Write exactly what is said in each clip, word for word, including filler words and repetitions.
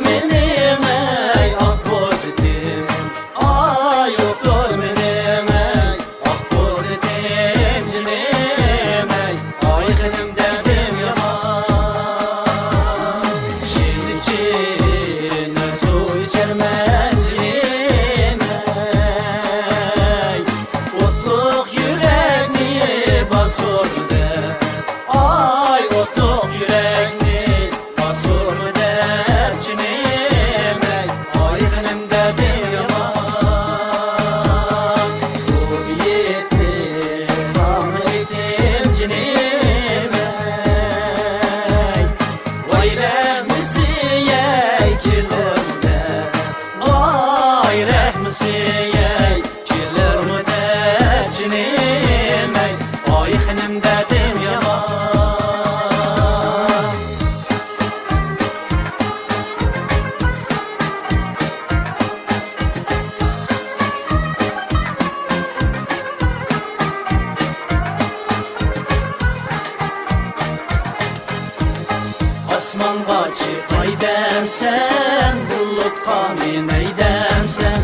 مېنىڭ ئەي ئاق بوزىتىم، ئاي ئوتتۇر مېنىڭ ئەي ئاق بوزىتىم جېنىم ئەي، ئاي خېنىم دەردىم يامان. شېرىن ئىچىمەن سۇ ئىچەرمەن جېنىم ئەي، ئوتلۇق يۈرەكنى باسۇر دەپ، ئاي ئوتلۇق يۈرەكنى باسۇرما دەپ جېنىم ئەي، ئايرىلىم دەردىم يامان. بۇ يېتىم ساڭا ئېيتىم جېنىم ئەي، ۋاي رەھمىسى ئەي كېلىڭدە، ۋاي رەھمىسى ئەي. كېلەرمۇ دەپ جېنىم ئەي، ئاي خېنىم دەردىم يامان. ئاسمانغا چىقاي دەمسەن، بۇلۇتقا مىنەي دەمسەن.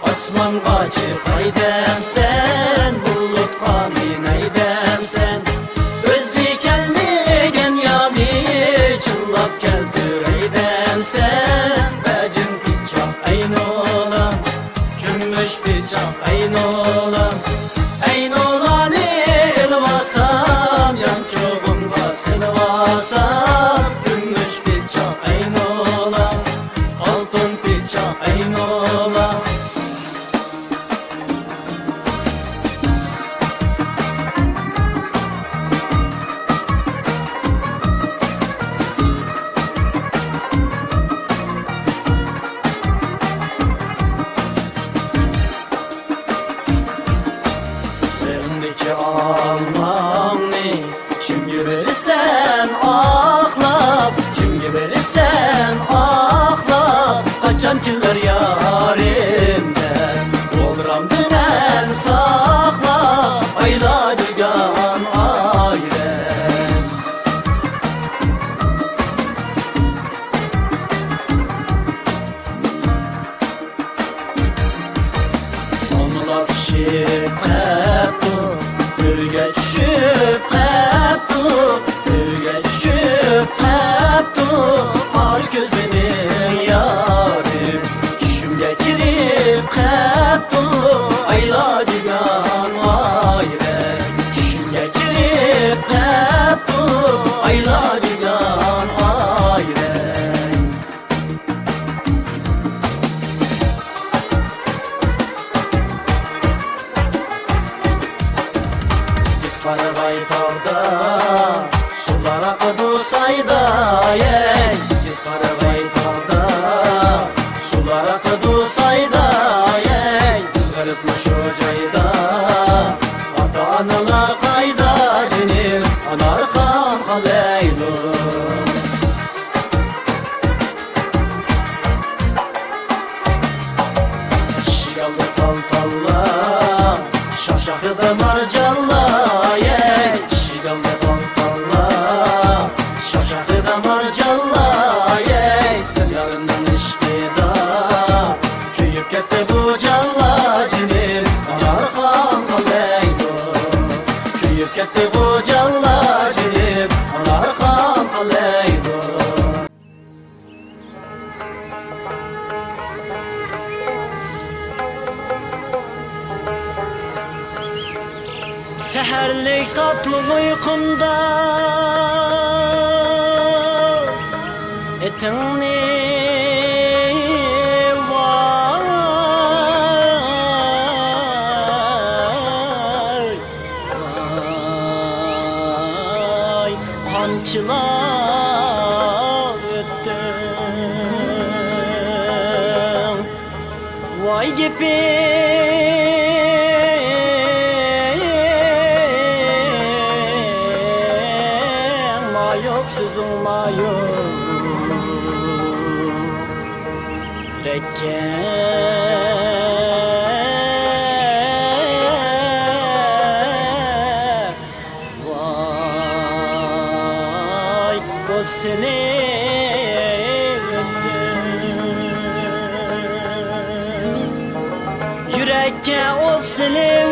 ئاسمانغا چىقاي دەمسەن، بۇلۇتقا مىنەي دەمسەن. ئۆزى كەلمىگەن يارنى چىللاپ كەلتۈرەي دەمسەن. بەجىن پىچاق ئەينۇلا، كۈمۈش پىچاق ئەينۇلا. ئەينۇلانى ئېلىۋالسام، يانچۇقۇمغا سېلىۋالسام، كۈمۈش پىچاق ئەينۇلا، ئالتۇن پىچاق ئەينۇلا. باغرىمدىكى ئالماڭنى كىمگە بېرىسەن ئاقلاپ، كىمگە بېرىسەن ئاقلاپ؟ قاچان كېلەر يارىم دەپ، غۇلدۇرامدىمەن ساقلاپ، ئايلاجىگان ئايرەن. ئالمىلار پىشىپ قاپتۇ، تۆگە چۈشۈپ قاپتۇ، تۆگە چۈشۈپ قاپتۇ. قارا كۆزلىرىڭ يارىم، چۈشۈمگە كىرىپ قاپتۇ. ئايلاجىگان ئايرەن، چۈشۈمگە كىرىپ قاپتۇ. ئايلاجىگان ئايرەن. قارىغاي تاغدا سۇلار ئاقىدۇ سايدا، ئەي. قارىغاي تاغدا سۇلار ئاقىدۇ سايدا، ئەي. بىز غېرىب مۇشۇ جايدا، ئاتا-ئانىلار قايدا جېنىم، ئانارخان قالايدۇ. ئىشىك ئالدى تال-تاللا، شاخ-شاخىدا مارجانلا، ئەي. ئىشىك ئالدى تال-تاللا، شاخ-شاخىدا مارجانلا، ئەي. سەن يارىمنىڭ ئىشقىدا كۆيۈپ كەتتى بۇ جانلا جېنىم، ئانارخان قالايدۇ. كۆيۈپ كەتتى بۇ جانلا جېنىم، ئانارخان قالايدۇ. سەھەرلىك تاتلىق ئۇيقۇمدا ئېتىڭنى، ۋاي، ۋاي، قانچىلاپ ئۆتتۈڭ. ۋاي گېپىڭ مايۇق، سۆزۈڭ مايۇق. ۋاي، بۇ سېنى ئۆتتۈم. كە ئوسلى